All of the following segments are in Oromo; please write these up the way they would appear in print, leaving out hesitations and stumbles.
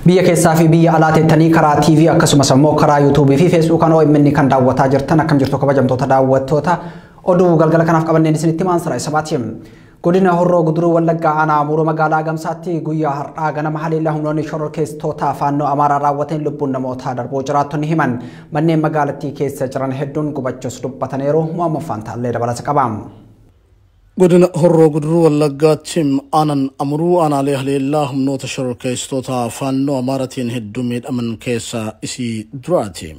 Biyya keessaa fi biyya alaa teettanii karaa TV akkasumas immoo karaa YouTube fi Facebook kan OMN kan daawwataa jirtan akkam jirtu kabajamtoota daawwattoota oduu galgala kanaaf qabanneen isinitti maansara isa baati. Godina Horroo Guduruu Wallaggaa aanaa Amuuroo magaalaa Gamsaatti guyyaa har'aa ganama haleellaa humnoonni shororkeessitoota Faannoo Amaaraa raawwateen lubbuun namootaa darbuu jiraattonni himan. Manneen magaalattii keessa jiran hedduun gubachuus dubbataniiru. Muhammad Faantaallee dabalata qaba. Godina Horroo Guduruu Wallaggaatti aanaan Amuruu aanaalee haleellaa humnoota shororkeessitoota Faannoo Amaaraatiin hedduu miidhaman keessaa isii duraati.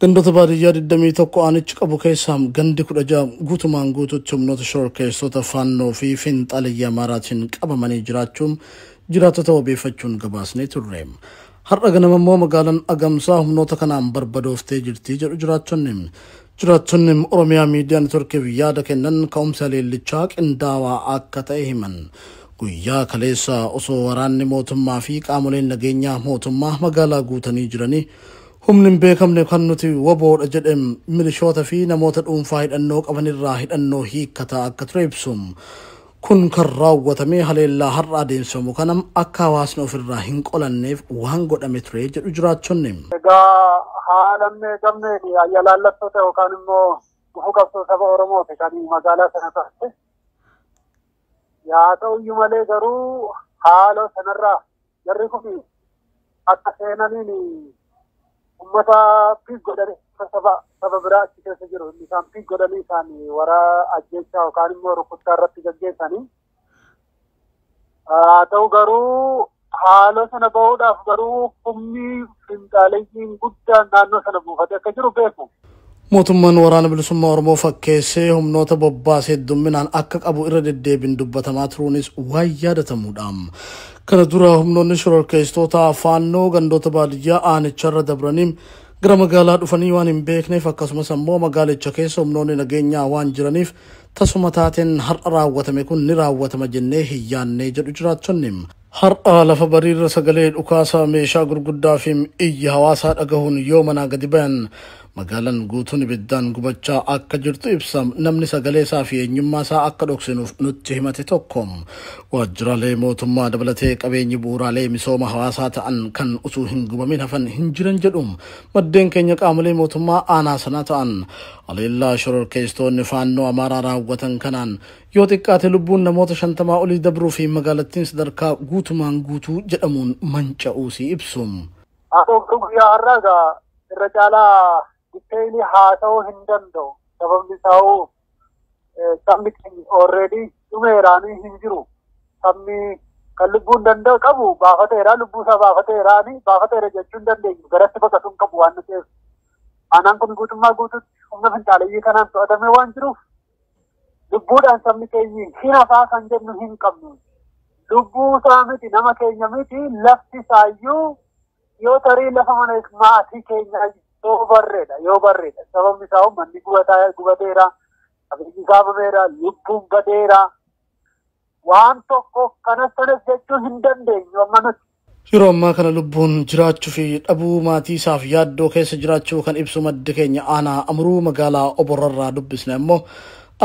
Gandoota baadiyyaa 21 aanichi qabu keessaa gandi 16 guutumaan guututti humnoota shororkeessitoota Faannoo fi Finxaaliyyaa Amaaraatiin qabamanii jiraachuun jiraattota wabeeffachuun gabaasnee turre. Har'a ganama immoo magaalaan Agamsaa humnoota kanaan barbadooftee jirti jedhu jiraattonni. Jiraattonni Oromiyaa Miidiyaa Neetworkiif yaada kennan ka'umsa haleellichaa qindaawaa akka ta'e himan. Guyyaa kaleessa osoo waraanni mootummaa fi qaamoleen nageenyaa mootummaa magaalaa guutanii jiranii humni hin beekamne kan nuti waboodha jedhem milishoota fi namoota dhuunfaa hidhannoo qabanirraa hidhannoo hiikkataa akka ture ibsu. Kun kan raawwatame haleellaa har'a adeemsifamu kanam akka hawaasni ofirraa hin qolanneef waan godhame ture jedhu jiraattonni. Egaa haala hin beekamneen ayyaanlattoota yookaan immoo gufuu qabsoo saba Oromooti kan magaalaa sana taate. Yaa ta'uyyuu malee garuu haala sanarraa jarri kun akka seenaniin ummata piik godhanii saba biraa achi keessa jiru isaan piik godhanii isaan wara ajjeechaa yookaan immoo rukuttaa irratti gaggeessanii. Haa ta'u garuu haala sana bahuudhaaf garuu humni finxaaleyyiin guddaan naannoo sana buufatee akka jiru beeku. Mootummaan waraana bilisummaa Oromoo fakkeessee humnoota bobbaasee heddumminaan akka qabu irra deddeebiin dubbatamaa turuunis waan yaadatamuudha. Kana dura humnoonni shororkeessitoota Faannoo gandoota baadiyyaa aanicharra dabranii gara magaalaa dhufanii waan hin beekneef akkasumas ammoo magaalicha keessa humnoonni nageenyaa waan jiraniif tasuma taateen har'a raawwatame kun ni raawwatama jennee hin yaadne jedhu jiraattonni. Har'a lafa bariirra sagalee dhukaasaa meeshaa gurguddaa fi iyya hawaasaa dhagahuun yoo manaa gadi bayan magaalaan guutuun ibiddaan gubachaa akka jirtu ibsa. Namni sagalee isaa fi eenyummaa isaa akka dhoksinuuf nutti himate tokko. Waajjiraalee mootummaa dabalatee qabeenyi bu'uuraalee misooma hawaasaa ta'an kan utuu hin gubamin hafan hin jiran jedhu. Maddeen keenya qaamolee mootummaa aanaa sanaa ta'an haleellaa shororkeessitoonni Faannoo Amaaraa raawwatan kanaan yoo xiqqaate lubbuun namoota 50 olii dabruu fi magaalattiin sadarkaa guutumaan guutuu jedhamuun manca'uusii ibsu. Haa ta'u guyyaa har'aa egaa irra caalaa diteeyilii haasa'uu hin danda'u. Sababni isaa sabni keenya already dhumeeraanii hin jiru. Sabni kan lubbuun danda'u qabu baafateera, lubbuu isaa baafateeraanii baafateera jechuu hin dandeenyu. Garatti baqatuu hin qabu waan ta'eef. Aanaan kun guutummaa guutuutti humna finxaaleyyii kanaan to'atamee waan jiruuf lubbuudhaan sabni keenya hin hafaa kan jennu hin qabnu. Lubbuu isaa miti nama keenya miti lafti isaayyuu yoo tarii lafa mana maatii keenya yoo barreedha. Sababni isaa manni gubateera, qabeenyi saamameera, lubbuun badeera. Waan tokko kanas kanas jechuu hin dandeenyu amma nuti. Yeroo ammaa kana lubbuun jiraachuu fi dhabuu maatii isaaf yaaddoo keessa jiraachuu kan ibsu maddi keenya aanaa Amuruu magaalaa Oborrarraa dubbisne ammoo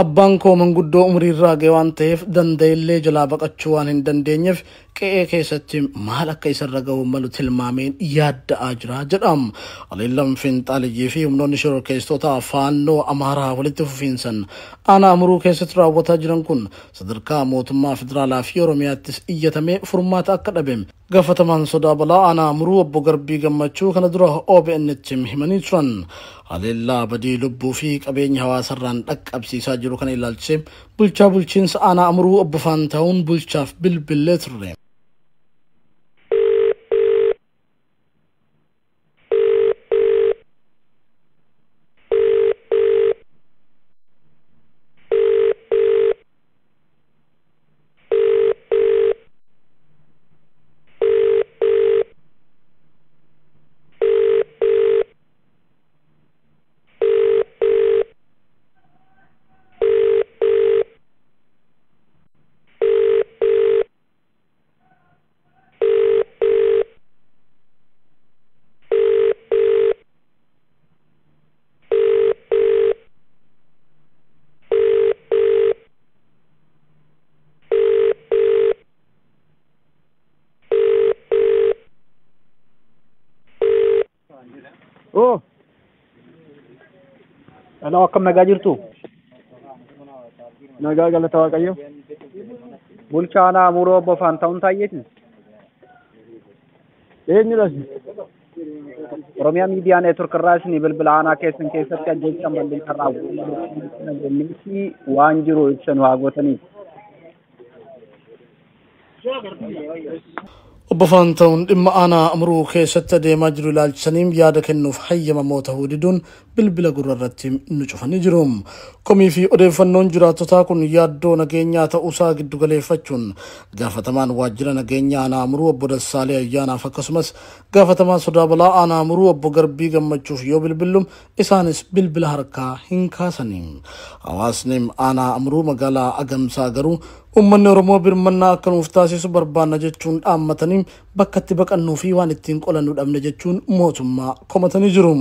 abbaan koo manguddoo umriirraa ga'e waan ta'eef danda'ellee jalaa baqachuu waan hin dandeenyeef qe'ee keessatti maal akka isarra ga'u malu tilmaameen yaadda'aa jira jedham. Haleellaan finxaaliyyii fi humnoonni shororkeessitoota Faannoo Amaaraa walitti fufiinsan aanaa Amuruu keessatti raawwataa jiran kun sadarkaa mootummaa federaalaa fi Oromiyaattis iyyatamee furmaata akka dhabe gaafatamaan sodaa balaa aanaa Amuruu obbo Garbii Gammachuu kana dura OBN'tti himanii turan. Haleellaa badii lubbuu fi qabeenya hawaasarraan dhaqqabsiisaa jiru kana ilaalchisee bulchaa bulchiinsa aanaa Amuruu obbo Faantahuun bulchaaf bilbilee turre. Oh. Hello, akkam nagaa jirtu? Nagaa galata Waaqayyo. Bulchaa aanaa Amuruu obbo Faantahuun Taayyeeti. Eenyudha? Oromiyaa Miidiyaa Neetwork irraa isinii bilbila aanaa keessan keessatti ajjeechaan balleessan raawwatanii waan jiru ibsan haa gootaniif. Obbo Faantahuun dhimma aanaa Amuruu keessatti adeemaa jiru ilaalchisaniin yaada kennuuf hayyamamoo ta'uu diduun bilbila gurra irratti nu cufanii jiru. Komii fi odeeffannoon jiraattotaa kun yaaddoo nageenyaa ta'uusaa giddu galeeffachuun gaafatamaan waajjira nageenyaa aanaa Amuruu obbo Dassaalee Ayyaanaaf akkasumas gaafatamaan sodaa balaa aanaa Amuruu obbo Garbii Gammachuuf yoo bilbillu isaanis bilbila harkaa hin kaasani. Hawaasni aanaa Amuruu magaalaa Agamsaa garuu uummanni Oromoo birmannaa akka nuuf taasisu barbaanna jechuun dhaammatanii bakka itti baqannuu fi waan ittiin qolannu dhabne jechuun mootummaa komatanii jiru.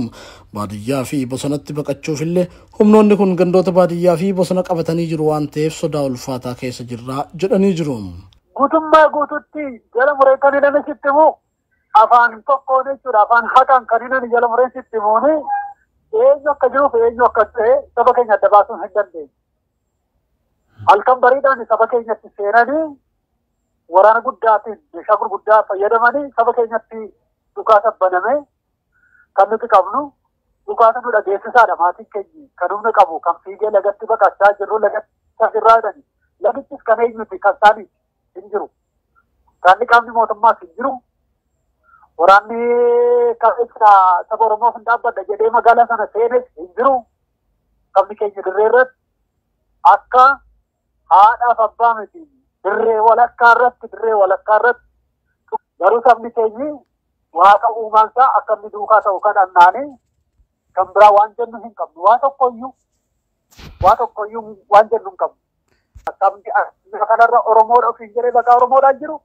Baadiyyaa fi bosonatti baqachuuf illee humnoonni kun gandoota baadiyyaa fi bosona qabatanii jiru waan ta'eef sodaa ulfaataa keessa jirra jedhanii jiru. Guutummaa guututti jala muree kan inni sitti himu afaan tokkoon jechuudha. Afaan haqaan kan inni jala muree sitti himuuni eenyu akka jiruuf eenyu akka ta'e saba keenya adda baasuun hin dandeenye. Halkan bariidhaan saba keenyatti seenanii waraana guddaatiin meeshaa gurguddaa fayyadamanii saba keenyatti dhukaasa baname kan nuti qabnu dhukaasa nu dhageessisaadha. Maatiin keenya kan humna qabu kan fiigee lagatti baqachaa jirru lagatti irraa jedhani. Lagichis kan eenyuti kan isaaniiti hin jiru. Kan qaamni mootummaas hin jiru. Waraanni saba Oromoof hin dhaabbadha jedhee magaalaa sana seenes hin jiru. Sabni keenya dirree irratti akka haadhaaf abbaa miti dirree walakkaa irratti garuu sabni keenyi waaqa uumaansaa akka inni duukaa ta'u kadhannaanii kan biraa waan jennu hin qabnu. Waa tokkoyyuu waan jennu hin qabnu. Sabni kanarra Oromoodha ofiin jedhee bakka Oromoodhaan jiru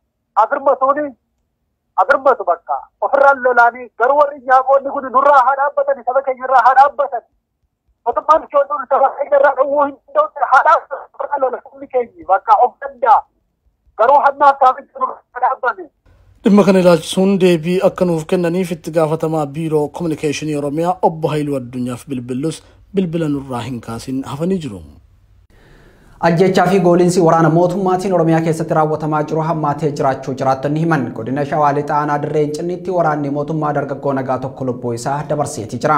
afirmatu bakka ofirraan lolaanii garuu warri nyaaqoonni kun nurraa haa dhaabbatani saba keenyarraa haa dhaabbatani. Mootummaan Itoophiyaa saba keenyarraa dhowwuu hin danda'u haa dhaabbatan lola sabni keenyi bakka of danda'a. Garuu hamma akkaamitti nurraa dhaabbane. Dhimma kana ilaalchisuun deebii akka nuuf kennaniif itti gaafatamaa biiroo kominikeeshinii Oromiyaa obbo Haayiluu Addunyaaf bilbillus bilbila nurraa hin kaasin hafanii jiru. Ajjechaa fi gooliinsi waraana mootummaatiin Oromiyaa keessatti raawwatamaa jiru hammaatee jiraachuu jiraattonni himan. Godina Shawaa Lixaa aanaa Dirree Incinniitti waraanni mootummaa dargaggoo nagaa tokko lubbuu isaa dabarseeti jira.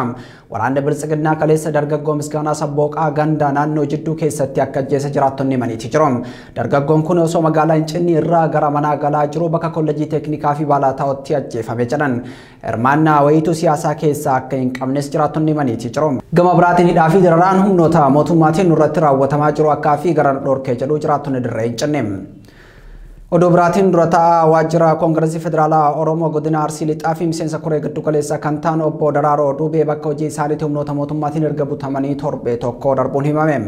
Waraanni Biltsiginnaa kaleessa dargaggoo Misgaanaa Sabbooqaa ganda naannoo jidduu keessatti akka ajjeese jiraattonni himaniiti jiru. Dargaggoon kun osoo magaalaa Incinnii irraa gara manaa galaa jiru bakka kolleejjii teeknikaa fi baalaataatti ajjeefame jedhan. Hirmaannaa wayituu siyaasaa keessaa akka hin qabnes jiraattonni himaniiti jiru. Gama biraatiin hidhaa fi dararaan humnoota mootummaatiin nurratti raawwatamaa jiru akka fi gara dhorkee jedhu jiraattonni Dirree Hincinni. Oduu biraatiin dura taa'aa waajjira Koongireesii Federaalaa Oromoo godina Arsii Lixaa fi miseensa koree giddu galeessaa kan ta'an obbo Daraaroo Duubee bakka hojii isaaniitti humnoota mootummaatiin erga butamanii torbee tokko darbuun himame.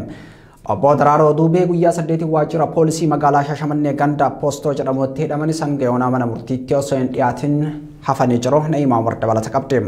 Obbo Daraaroo Duubee guyyaa 8 waajjira poolisii magaalaa Shaashamannee ganda Poostoo jedhamutti hidhamanii sangayoonaa mana murtiitti osoo hin dhiyaatin hafanii jiru. Na'imaa Umar dabalata qabdi.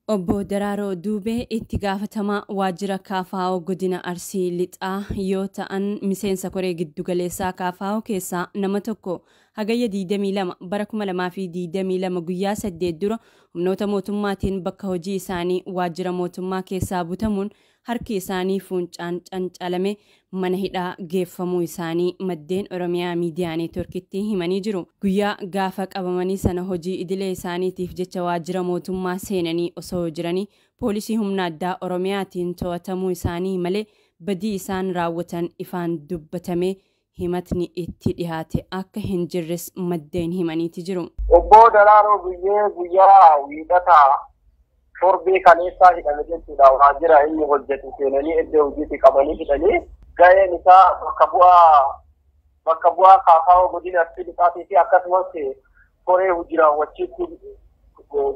Obbo Daraaroo Duubee itti gaafatamaa waajjira KFO godina Arsii Lixaa yoo ta'an miseensa koree giddugaleessaa KFO keessaa nama tokko. Hagayya 22 bara 2022 guyyaa 8 dura humnoota mootummaatiin bakka hojii isaanii waajjira mootummaa keessaa butamuun harki isaanii fuuncaan cancalame mana hidhaa geeffamuu isaanii maddeen Oromiyaa Miidiyaa Neetworkitti himanii jiru. Guyyaa gaafa qabamanii sana hojii idilee isaaniitiif jecha waajjira mootummaa seenanii osoo jiranii poolisii humna addaa Oromiyaatiin to'atamuu isaanii malee badii isaan raawwatan ifaan dubbatame himatni itti dhihaate akka hin jirres maddeen himaniiti jiru. Obbo Daraaroo Duubee guyyaa wiixataa torbee kaleessaa hidhame jechuudha. Waajjira inni hojjetu seenanii iddoo hojiitti qabanii hidhanii gaheen isaa bakka bu'aa KFO godina Arsii Lixaatii fi akkasumas koree hojii raawwachiistu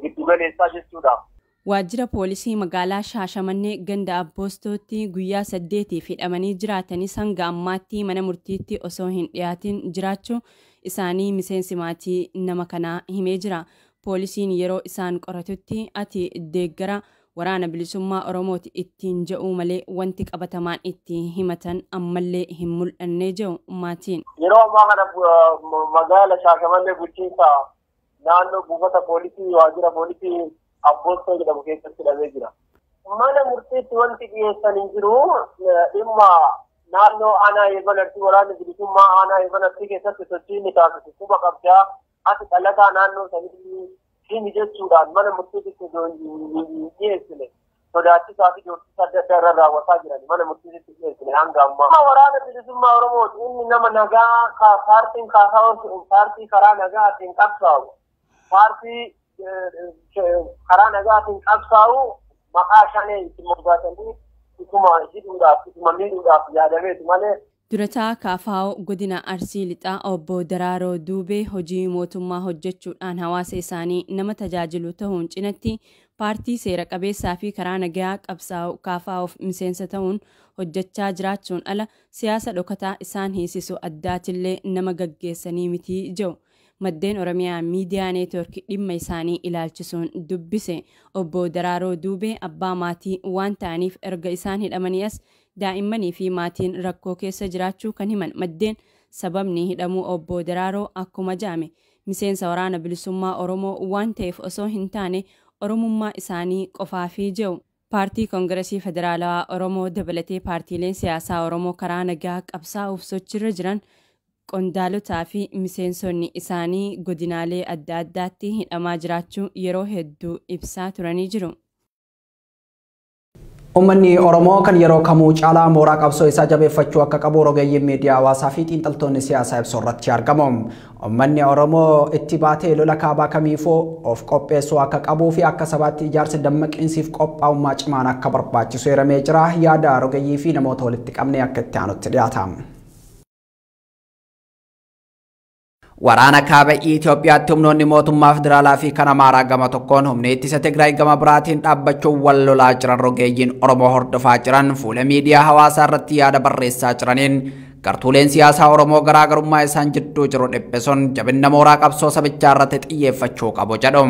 giddu galeessaa jechuudha. Waajjira poolisii magaalaa Shaashamannee ganda Abboostootti guyyaa 8 hidhamanii jiraatanis hanga ammaatti mana murtiitti osoo hin dhiyaatin jiraachuu isaanii miseensi maatii nama kanaa himee jira. Poolisiin yeroo isaan qoratutti ati deeggara waraana bilisummaa Oromooti ittiin je'uu malee wanti qabatamaan itti himatan ammallee hin mul'anne je'u maatiin. Yeroo ammaa kana magaala Shaashamannee bulchiinsa naannoo buufata poolisii waajjira poolisii Abboostoo jedhamu keessatti hidhamee jira. Mana murtiitti wanti dhiyeessan hin jiru dhimma naannoo aanaa Eebanartii waraanni bilisummaa aanaa Eebanartii keessatti sochii inni taasisu quba qabdaa ati dhalataa naannoo sanii himi jechuudhaan mana murtiitti hin dhiyeessine sodaachisaa fi doorsisa adda addaa irra raawwataa jiran mana murtiitti dhiyeessine hanga ammaa. Waraana bilisummaa Oromooti inni nama nagaa paartiin kaasaa paartii karaa nagaatiin qabsaa'u paartii karaa nagaatiin qabsaa'u maqaa shanee itti moggaasanii ituma hidhuudhaaf ituma miidhuudhaaf yaadameetu malee. Durataa KFO godina Arsii Lixaa obbo Daraaroo Duubee hojii mootummaa hojjechuudhaan hawaasa isaanii nama tajaajilu ta'uun cinatti paartii seera qabeessaa fi karaa nagaa qabsaa'u KFOf miseensa ta'uun hojjechaa jiraachuun ala siyaasa dhokataa isaan hiisisu addaatillee nama gaggeessanii miti jiru. Maddeen Oromiyaa Miidiyaa Neetwoorkii dhimma isaanii ilaalchisuun dubbise. Obbo Daraaroo Duubee abbaa maatii waan ta'aniif erga isaan hidhamanii as daa'immanii fi maatiin rakkoo keessa jiraachuu kan himan maddeen sababni hidhamuu obbo Daraaroo akkuma jedhame miseensa waraana bilisummaa Oromoo waan ta'eef osoo hin taane Oromummaa isaanii qofaafii jiru. Paartii Koongiresii Federaalawaa Oromoo dabalatee paartiileen siyaasaa Oromoo karaa nagaa qabsaa'uuf sochiirra jiran qondaalotaa fi miseensonni isaanii godinaalee adda addaatti hidhamaa jiraachuu yeroo hedduu ibsaa turanii jiru. Uummanni Oromoo kan yeroo kamuu caalaa mooraa qabsoo isaa jabeeffachuu akka qabu rogeeyyiin miidiyaa hawaasaa fi xiinxaltoonni siyaasaa ibsu irratti argamu. Uummanni Oromoo itti baatee lola kaabaa kamiifuu of qopheessuu akka qabuu fi akka sabaatti ijaarsi dammaqiinsiif qophaa'ummaa cimaan akka barbaachisu eeramee jira. Yaada rogeeyyii fi namoota walitti qabnee akka itti aanutti dhiyaata. Waraana kaaba Itoophiyaatti humnoonni mootummaa federaalaa fi kan Amaaraa gama tokkoon humni ittisa Tigraay gama biraatiin dhaabbachuun wal lolaa jiran rogeeyyiin Oromoo hordofaa jiran fuula miidiyaa hawaasaa irratti yaada barreessaa jiraniin gartuuleen siyaasaa Oromoo garaagarummaa isaan jidduu jiru dhiphisuun jabina mooraa qabsoo sabichaa irratti xiyyeeffachuu qabu jedhu.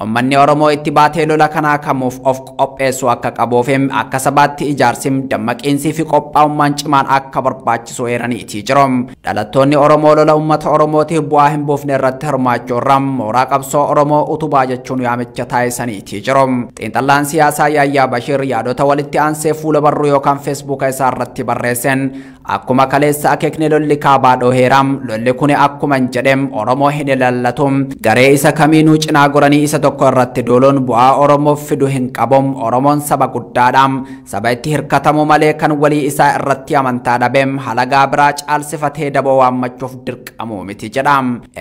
Uummanni Oromoo itti baatee lola kanaa kamuuf of qopheessuu akka qabuuf akka sabaatti ijaarsi dammaqiinsii fi qophaa'ummaan cimaan akka barbaachisu eeraniitii jiru. Dhalattoonni Oromoo lola uummata Oromootiif bu'aa hin buufne irratti hirmaachuu irraa mooraa qabsoo Oromoo utubaa jechuun yaamicha taasisaniitii jiru. Xiinxallaan siyaasaa Yaayyaa Bashiir yaadota walitti aansee fuula barruu yookaan feesbuuka isaa irratti barreesseen akkuma kaleessa akeekni lolli kaabaa dhoheeraam lolli kun akkuma hin jedhem Oromoo hin ilaallatu garee isa kamiinuu cinaa goranii isa tokko irratti duuluun bu'aa Oromoof fidu hin qabu. Oromoon saba guddaadha. Saba itti hirkatamu malee kan walii isaa irratti amantaa dhabeem halagaa biraa caalsifatee daboo waammachuuf dirqamuu miti jedha.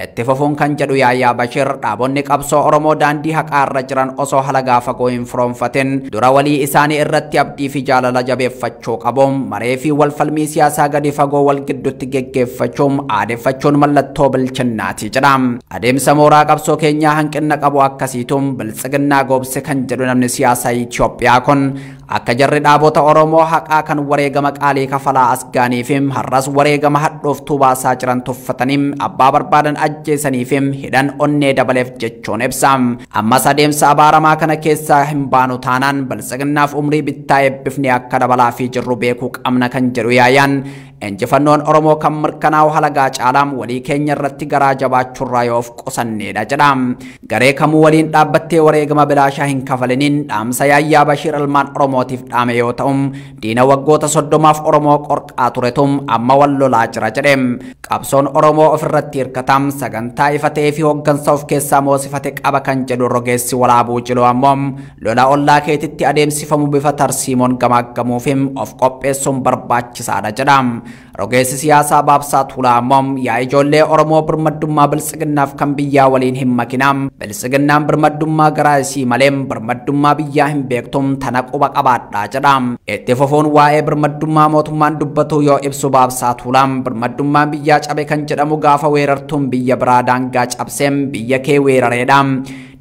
Itti fufuun kan jedhu Yaayyaa Bashiir dhaabonni qabsoo Oromoo daandii haqaa irra jiran osoo halagaa fagoo hin firoonfatin dura walii isaanii irratti abdii fi jaalala jabeeffachuu qabu. Maree fi walfalmii siyaasaa gadi fagoo wal gidduutti geggeeffachuun aadeffachuun mallattoo bilchinnaati jedha. Adeemsa mooraa qabsoo keenyaa hanqina qabu akkasiitum biltsiginnaa goobse kan jedhu namni siyaasaa Itoophiyaa kun akka jarri dhaabota Oromoo haqaa kan wareegama qaalii kafalaa as gaaniif har'as wareegama hadhooftuu baasaa jiran tuffatanii abbaa barbaadan ajjeesaniif hidhan onnee dabaleef jechuun ibsa. Ammas adeemsa abaaramaa kana keessaa hin baanu taanaan biltsiginnaaf umrii bittaa eebbifnee akka dabalaa fi jirru beekuu qabna kan jedhu Yaayyaan injifannoon Oromoo kan mirkanaa'u halagaa caalaam walii keenya irratti garaa jabaachuurraa yoo of qusanneedha jedha. Garee kamuu waliin dhaabbattee wareegama bilaashaa hin kafaliniin dhaamsa Yaayyaa Bashiir ilmaan Oromootiif dhaame yoo ta'u diina waggoota 30 Oromoo qorqaa turetum amma wal lolaa jira jedhe. Qabsoon Oromoo ofirratti hirkatam sagantaa ifa ta'ee fi hooggansa of keessaa moosifate qaba kan jedhu rogeessi Walaabuu Jiloo ammoo lola ollaa keetitti adeemsifamu bifa tarsiimoon gamaaggamuuf of qopheessuun barbaachisaadha jedha. Rogeessi siyaasaa Baabsaa Tuulaa ammoo yaa ijoollee Oromoo birmaddummaa biltsiginnaaf kan biyyaa waliin hin makinam biltsiginnaan birmaddummaa garaa isii malee birmaddummaa biyyaa hin beektum tana quba qabaadhaa jedha. Itti fufuun waa'ee birmaddummaa mootummaan dubbatu yoo ibsu Baabsaa Tuulaan birmaddummaan biyyaa cabe kan jedhamu gaafa weerartuun biyya biraa daangaa cabseem biyya kee weerareedha.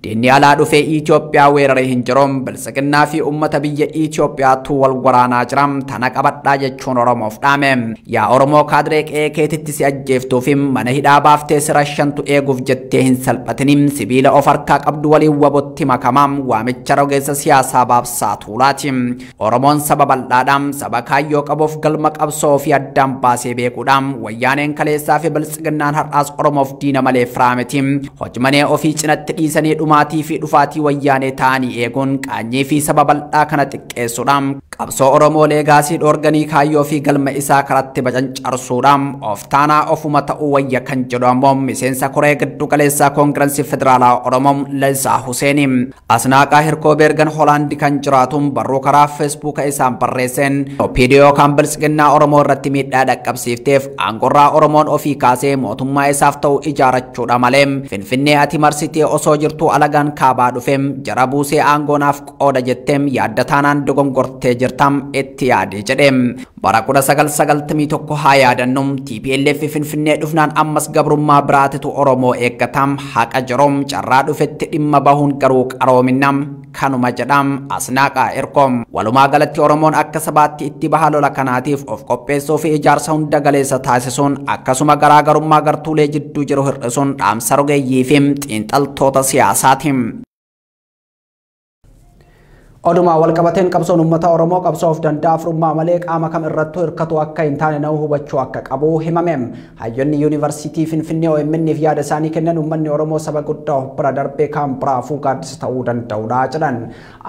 Diinni alaa dhufee Itoophiyaa weeraree hin jiru. Biltsiginnaa fi uummata biyya Itoophiyaatu wal waraanaa jira. Tana qabadhaa jechuun Oromoof dhaame. Yaa Oromoo kaadiree qe'ee keetitti si ajjeeftuu fi mana hidhaa baaftee si rashantu eeguuf jettee hin salphatini. Sibiila of harkaa qabdu waliin wabotti makamaa waamicha rogeessa siyaasaa Baabsaa Tuulaati. Oromoon saba bal'aadha. Saba kaayyoo qabuuf galma qabsoo fi addaan baasee beekuudha. Wayyaaneen kaleessaa fi biltsiginnaan har'aas Oromoof diina malee firaa miti. Hojmanee ofii cinatti dhiisanii dhumaatii fi dhufaatii wayyaanee ta'anii eeguun qaanyii fi saba bal'aa kana xiqqeessuudhaan qabsoo Oromoo leegaasii dhoorganii kaayyoo fi galma isaa karatti bacancarsuudhaan of taanaa ofuma ta'uu wayya kan jedhu ammoo miseensa koree giddu galeessaa Koongirensii Federaalaa Oromoo Lalisaa Huseeni. Asnaaqaa Hirkoo Beergan Hoolaandi kan jiraatuun barruu karaa Feesbuuka isaan barreesseen OPDO kan biltsiginnaa Oromoo irratti miidhaa dhaqqabsiifteef aangorraa Oromoon ofii kaasee mootummaa isaaf ta'u ijaarrachuudha malee Finfinnee ati marsitee osoo jirtuu alagaan kaabaa dhufeem jara buusee aangoonaaf qooda jetteem yaadda taanaan dogongortee jirtam itti yaade jedheem. Bara 1991 haa yaadannum TPLF Finfinnee dhufnaan ammas gabrummaa biraatitu Oromoo eeggatam haqa jirum carraa dhufetti dhimma bahuun garuu qaroominam kanuma jedham Asnaaqaa Hirkoom. Walumaa galatti Oromoon akka sabaatti itti baha lola kanaatiif of qopheessuu fi ijaarsa hunda galeessa taasisuun akkasuma garaagarummaa gartuulee jidduu jiru hir'isuun dhaamsa rogeeyyii fi xiinxaltoota siyaasaatiin. Odumaa walqabateen qabsoon uummata Oromoo qabsoo of danda'a firummaa malee qaama kam irrattuu hirkatu akka hin taane nama hubachuu akka qabu himame. Hayyoonni Yuunivarsiitii Finfinnee OMN'if yaada isaanii kennan uummanni Oromoo saba guddaa of bira darbee kan biraafuu gaaddisa ta'uu danda'udha jedhan.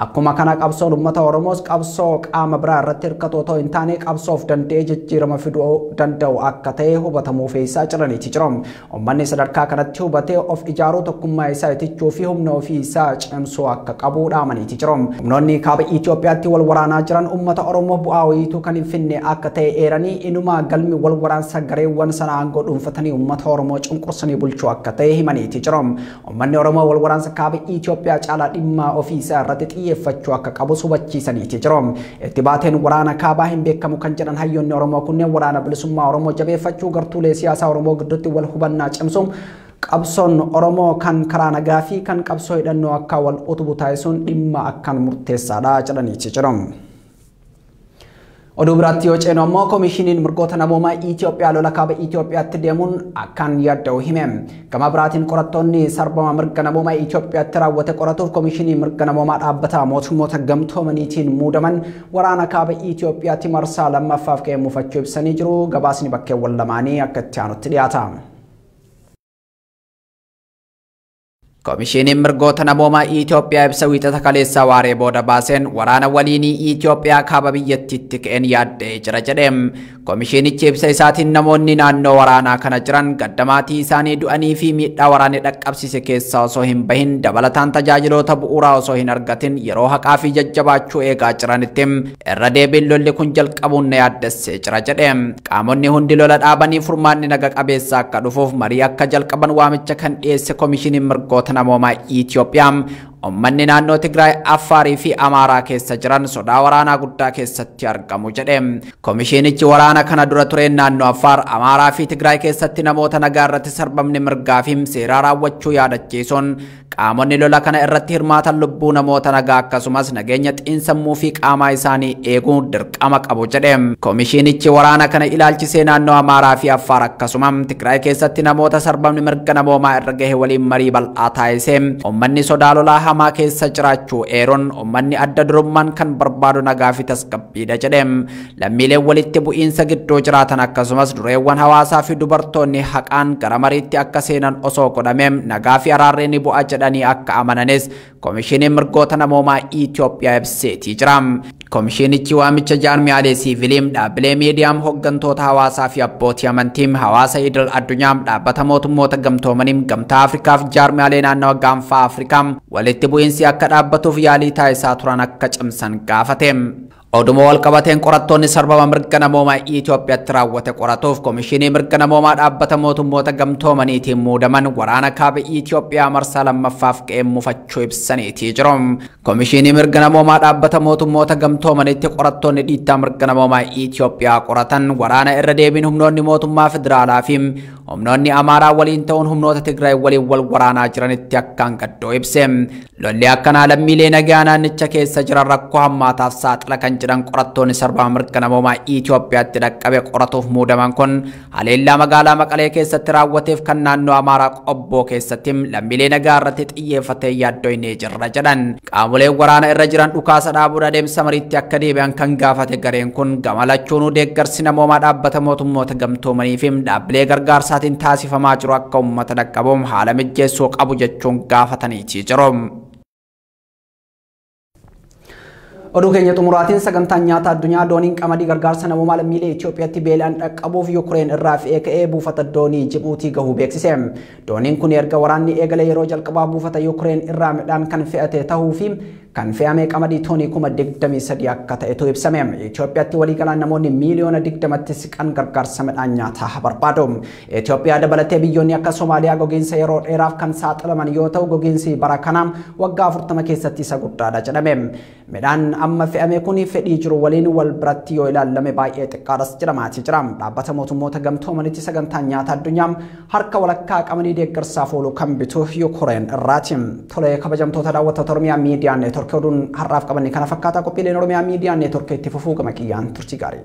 Akkuma kana qabsoon uummata Oromoos qabsoo qaama biraa irratti hirkatu otoo hin taane qabsoo of danda'ee jijjiirama fiduu danda'u akka ta'e hubatamuu fe'isaa jiraniiti jiru. Uummanni sadarkaa kanatti hubatee of ijaaruu tokkummaa isaa itichuu fi humna ofii isaa cimsuu akka qabu dhaamaniiti jiru. Humnoonni kaaba Itoophiyaatti wal waraanaa jiran uummata Oromoo bu'aa wayiituu kan hin finne akka ta'e eeranii inuma galmi wal waraansa gareewwan sana aangoo dhuunfatanii uummata Oromoo cunqursanii bulchuu akka ta'e himaniiti jiru. Uummanni Oromoo wal waraansa kaaba Itoophiyaa caalaa dhimma ofii isaa irratti xiyyeeffachuu akka qabus hubachiisaniiti jiru. Itti baateen waraana kaabaa hin beekamu kan jedhan hayyoonni Oromoo kunneen waraana bilisummaa Oromoo jabeeffachuu gartuulee siyaasaa Oromoo gidduutti wal hubannaa cimsuun qabsoon Oromoo kan karaa nagaa fi kan qabsoo hidhannoo akka wal utubu taasisuun dhimma akkaan murteessaadha jedhaniiti jiru. Oduu biraatti yoo ceenu ammoo koomishiniin mirgoota namoomaa Itoophiyaa lola kaaba Itoophiyaatti deemuun akkaan yaadda'u hime. Gama biraatiin qorattoonni sarbama mirga namoomaa Itoophiyaatti raawwate qoratuuf koomishinii mirga namoomaa dhaabbata mootummoota gamtoomaniitiin muudaman waraana kaaba Itoophiyaatti marsaa lammaffaaf ka'ee muufachuu ibsanii jiru. Gabaasni bakkeewwan lamaanii akka itti aanutti dhiyaata. Koomishiniin mirgoota namoomaa Itoophiyaa ibsa wiixata kaleessaa waaree booda baaseen waraana waliinii Itoophiyaa kaaba biyyattiitti ka'een yaadda'ee jira jedhe. Koomishinichi ibsa isaatiin namoonni naannoo waraanaa kana jiran gaddamaatii isaanii du'anii fi miidhaa waraanni dhaqqabsiise keessaa osoo hin bahin dabalataan tajaajiloota bu'uuraa osoo hin argatin yeroo haqaa fi jajjabaachuu eegaa jiranitti irra deebiin lolli kun jalqabuun na yaaddessee jira jedhe. Qaamonni hundi lola dhaabanii furmaanni naga qabeessa akka dhufuuf marii akka jalqaban waamicha kan dhiyeesse koomishiniin mirgoota namoomaa Itoophiyaa uummanni naannoo Tigraay, Affaarii fi Amaaraa keessa jiran sodaa waraanaa guddaa keessatti argamu jedhe. Koomishinichi waraana kana dura tureen naannoo Affaar, Amaaraa fi Tigraay keessatti namoota nagaa irratti sarbamni mirgaa fi seeraa raawwachuu yaadachiisuun qaamonni lola kana irratti hirmaatan lubbuu namoota nagaa akkasumas nageenya xiinsammuu fi qaamaa isaanii eeguu dirqama qabu jedhe. Koomishinichi waraana kana ilaalchisee naannoo Amaaraa fi Affaar akkasuma Tigraay keessatti namoota sarbamni mirga namoomaa irra gahe waliin marii bal'aa taasise. Uummanni sodaa lolaa hamaa keessa jiraachuu eeruun uummanni adda durummaan kan barbaadu nagaa fi tasgabbiidha jedhe. Lammiileen walitti bu'iinsa gidduu jiraatan akkasumas dureewwan hawaasaa fi dubartoonni haqaan gara mariitti akka seenan osoo godhame nagaa fi araarri ni bu'a jedhanii akka amananis koomishiniin mirgoota namoomaa Itoophiyaa ibseetii jira. Koomishinichi waamicha jaarmiyaalee siivilii, dhaabbilee miidiyaa, hooggantoota hawaasaa fi abbootii amantii, hawaasa idil addunyaa, dhaabbata mootummoota gamtoomanii, gamtaa Afrikaa fi jaarmiyaalee naannawa gaanfaa Afrikaa walitti bu'iinsi akka dhaabbatuuf yaalii taasisaa turan akka cimsan gaafate. Oduma walqabateen qorattoonni sarbama mirga namoomaa Itoophiyaatti raawwate qoratuuf koomishinii mirga namoomaa dhaabbata mootummoota gamtoomaniitiin muudaman waraana kaaba Itoophiyaa marsaa lammaffaaf ka'ee mufachuu ibsaniitii jiru. Koomishinii mirga namoomaa dhaabbata mootummoota gamtoomaniitti qorattoonni dhiittaa mirga namoomaa Itoophiyaa qoratan waraana irra deebiin humnoonni mootummaa federaalaa fi humnoonni Amaaraa waliin ta'uun humnoota Tigraay waliin wal waraanaa jiranitti akkaan gaddoo ibse. Lolli akkanaa lammiilee nagaa naannicha keessa jiran rakkoo hammaataaf saaxila kan jedhan qorattoonni sarbama mirga namoomaa Itoophiyaatti dhaqqabe qoratuuf muudaman kun haleellaa magaalaa Maqalee keessatti raawwateef kan naannoo Amaaraa Qobboo keessatti lammiilee nagaa irratti xiyyeeffatee yaaddoo hin jirra jedhan. Qaamoleen waraana irra jiran dhukaasa dhaabuun adeemsa mariitti akka deebi'an kan gaafate gareen kun gama lachuunuu deeggarsi namoomaa dhaabbata mootummoota gamtoomanii fi dhaabbilee gargaarsaa nyaataatiin taasifamaa jiru akka uummata dhaqqabuun haala mijeessuu qabu jechuun gaafataniitii jiru. Oduu keenya xumuraatiin sagantaan nyaata addunyaa dooniin qamadii gargaarsa namoomaa lammiilee Itoophiyaatti beelaan dhaqqabuuf Yukureen irraa fe'ee ka'ee buufata doonii Jibuutii gahuu beeksise. Dooniin kun erga waraanni eegale yeroo jalqabaa buufata Yukureen irraa midhaan kan fe'ate tahuu fi kan fe'ame qamadii toonii 23,000 akka ta'etu ibsame. Itoophiyaatti waliigalaan namoonni miiliyoona 20tti siqan gargaarsa midhaan nyaataa barbaadu. Itoophiyaa dabalatee biyyoonni akka Somaaliyaa gogiinsa yeroo dheeraaf kan saaxilaman yoo ta'u gogiinsi bara kanaa waggaa 40 keessatti isa guddaadha jedhame. Midhaan amma fe'ame kun fedhii jiru waliin wal biratti yoo ilaalame baay'ee xiqqaadhas jedhamaatii jira. Dhaabbata mootummoota gamtoomanitti sagantaan nyaata addunyaa harka walakkaa qamadii deeggarsaaf oolu kan bitu Yukureen irraati. Tolee kabajamtoota daawwattoota Oromiyaa Miidiyaa Neetworkii oduun har'aaf qabanne kana fakkaata. Qophiileen Oromiyaa Miidiyaa Neetworkii itti fufuu gama kiyyaan turtii gaarii.